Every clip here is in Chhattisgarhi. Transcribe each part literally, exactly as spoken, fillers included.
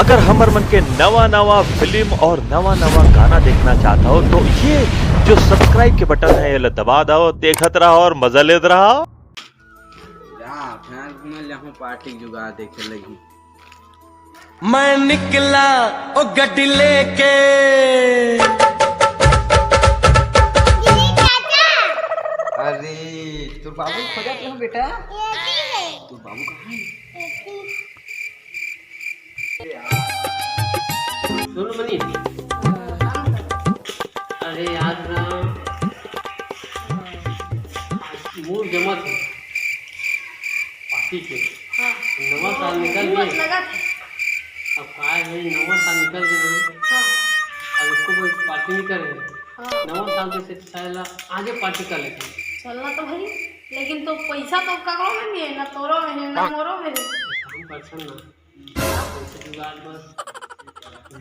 अगर हमर मन के नवा नवा फिल्म और नवा नवा गाना देखना चाहता हो तो ये जो सब्सक्राइब के बटन है, ये ला दबा दो, देखत रहो और मजा लेत रहो। जा, फेर घूमे जाहूं, पार्टी के जुगाड़ देखे लगी। मैं निकला ओ गड्डी लेके। अरे, तोर बाबू खोजत रहो बेटा। तोर बाबू कहाँ है? सुन मनी, अरे यार ना, मूड जमत है पार्टी के। हाँ। नवा साल निकल गए। अब का है, नवा साल निकल गए ना। हाँ। अब उसको कोई पार्टी नहीं कर रहे। हाँ। नवा साल के से चला, आगे पार्टी कर लेते हैं। चलना तो भाई, लेकिन तो पैसा तो ककरो में नहीं है, ना तोरो में है, ना मोरो में है। हम परेशान ना।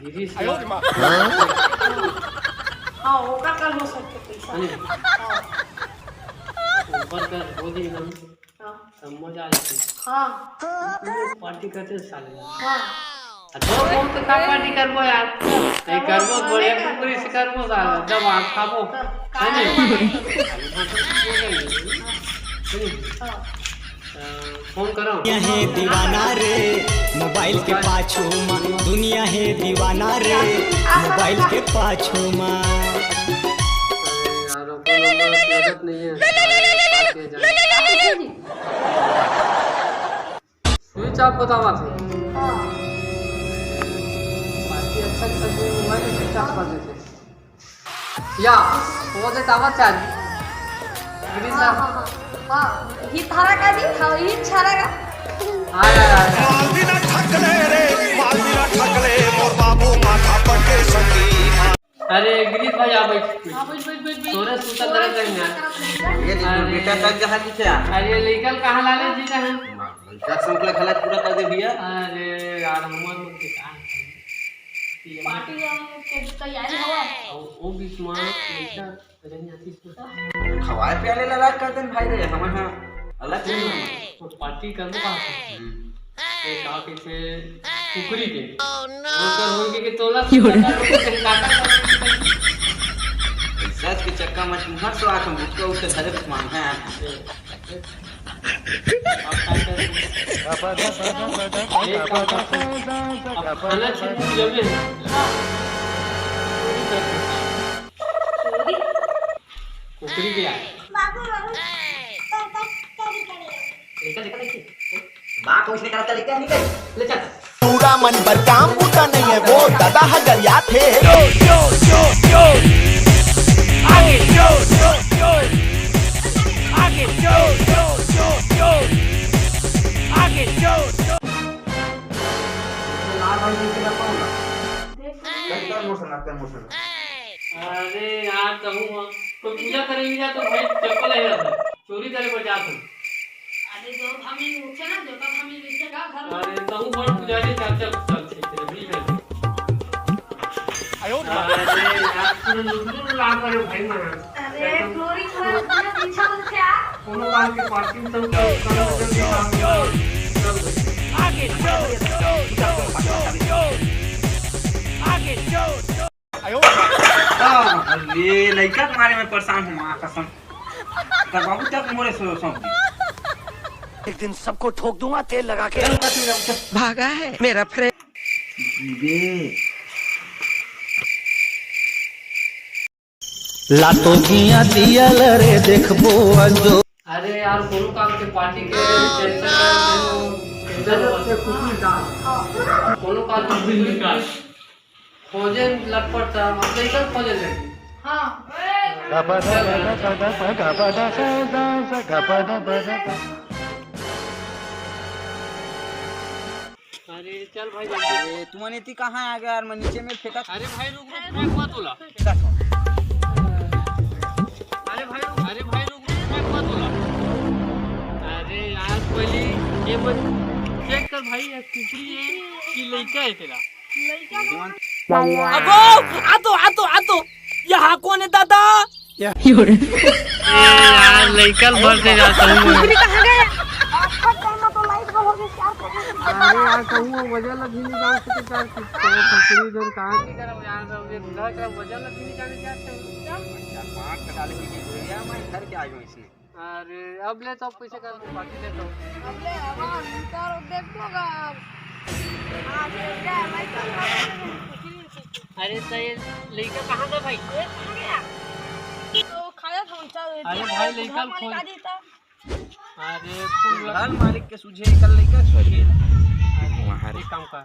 गिरीश हाँ, ओकर कल हो सकते पैसा। हाँ। ऊपर का हो दी एकदम। हाँ। समझ आ जाती। हाँ। पार्टी करते साले। हाँ। दो बहुत का पार्टी करबो यार। नहीं करबो, बढ़िया कुकुरी से करबो साला, दबा खाबो। हाँ। फोन करो। दुनिया हे दीवाना रे, मोबाइल के पाछू मा। दुनिया हे दीवाना रे, मोबाइल के पाछू मा। स्विच ऑफ बतावा थे। बाकी अच्छा अच्छा मोबाइल स्विच ऑफ कर देते। या, वो दे तावा चार्ज। गिरी हाँ, हाँ, हाँ। हाँ, ही थारा का जी? हाँ, ही छारा का। आय, आय, आय। मालवीना ठकले रे, मालवीना ठकले, मोर बाबू माथा पट्टे संगी। अरे, गिरीश भाई, आ बैठ। हाँ, बैठ, बैठ, बैठ, बैठ। तोरे सूता करे कहीं ना। ये देखो, अरे। बेटा तक जहाँ दिखे आ। अरे, लइका कहाँ लाले जी ना? लइका से मतलब गलत पूरा कर दे भैया। अरे यार, हमर मन के का है? पार्टी के तैयारी हवा। और वो बीच में लइका रही आती इसमें। खवाए पियाले ला अलग कर देन भाई रे, हमन हा अलग नहीं है। तो पार्टी करबो कहाँ से? हम्म। ये का कैसे कुकरी के? वो कर होई के, के तोला से काटा कर। सच के चक्का में तुम्हार स्वाद हम गुटका उठे धरे मांगा है। अब खाना छीन के जमे। कुकरी के यार। बाबू, बाबू। निकल, निकल, निकल। बा, कुछ नहीं करता, लेके आ, निकल। ले चल। पूरा मन बर काम बूता नहीं है वो, दादा ह गरिया थे। यो, यो, यो, यो। आगे यो, यो, यो। आगे यो, यो, यो, यो। आगे यो, यो। लाल भाई जी के लगा होगा। एकदम मोशन, एकदम मोशन। अरे यार, कहूँ हम तो पूजा करे भी जा तो भाई चप्पल ले जाता, चोरी करे पर जाता। अरे जो हम ही उठे ना, जो तक हम ही लिखे का घर में। अरे कहूँ बड़ पुजारी चाचा चल ठीक है, भी है। अरे यार, पूरा लुल्लू ला करे भाई मना। अरे चोरी पूरा पूरा पीछा हो क्या? कोनो काम के पार्टी में तो आगे चल, चल, चल। आगे चल, चल। अरे लइका के मारे में परेशान हूँ, माँ कसम। कर बाबू तक मोरे सो सौंप दी। एक दिन सबको ठोक दूंगा तेल लगा के। चल, चल, चल, चल। भागा है मेरा फ्रेंड। बे। लातो जिया दिया रे देखबो अंजो। अरे यार, कोनो काम के पार्टी के टेंशन, टेंशन, टेंशन। कोनो काम के पार्टी के खोजे लटपट था, हम तो इधर खोजे थे। हाँ। अरे चल भाई, जल्दी। अरे तुमन एती कहाँ आ गया यार? मैं नीचे में फेंका था। अरे भाई रुक, रुक, फेंक मत बोला। फेंका था। अरे भाई रुक, अरे भाई रुक, रुक, फेंक मत बोला। अरे यार पहले ये मत चेक कर भाई, ये कुकरी है कि लइका है तेरा? अबो, आ तो, आ तो, आ तो। यहाँ कौन है दादा? यार लइका भर से जाता हूँ मैं। कुकरी कहाँ गया? अरे यार, कहूँ वो वजह ला भी नहीं जान सके यार, कि तो कुकरी जन कहाँ की करब यार, सब ये घर का वजह ला भी नहीं जाने जाते हैं। चार पाँच का डाले हुई के गोलियां मैं घर के आ जाऊँ इसमें। अरे अब ले तो पैसे कर दो, बाकी ले तो। अब ले, अब हम कर देखो गा। हाँ, ले जा, मैं तो अरे तो ये लड़का कहाँ था भाई? ये कहाँ गया? तो खाया था उनका, अरे भाई, लड़का घर मालिक खोज। आ जाता। अरे, कुल घर मालिक के सूझे एकर लइका छोड़िए। अरे, वहाँ एक काम कर।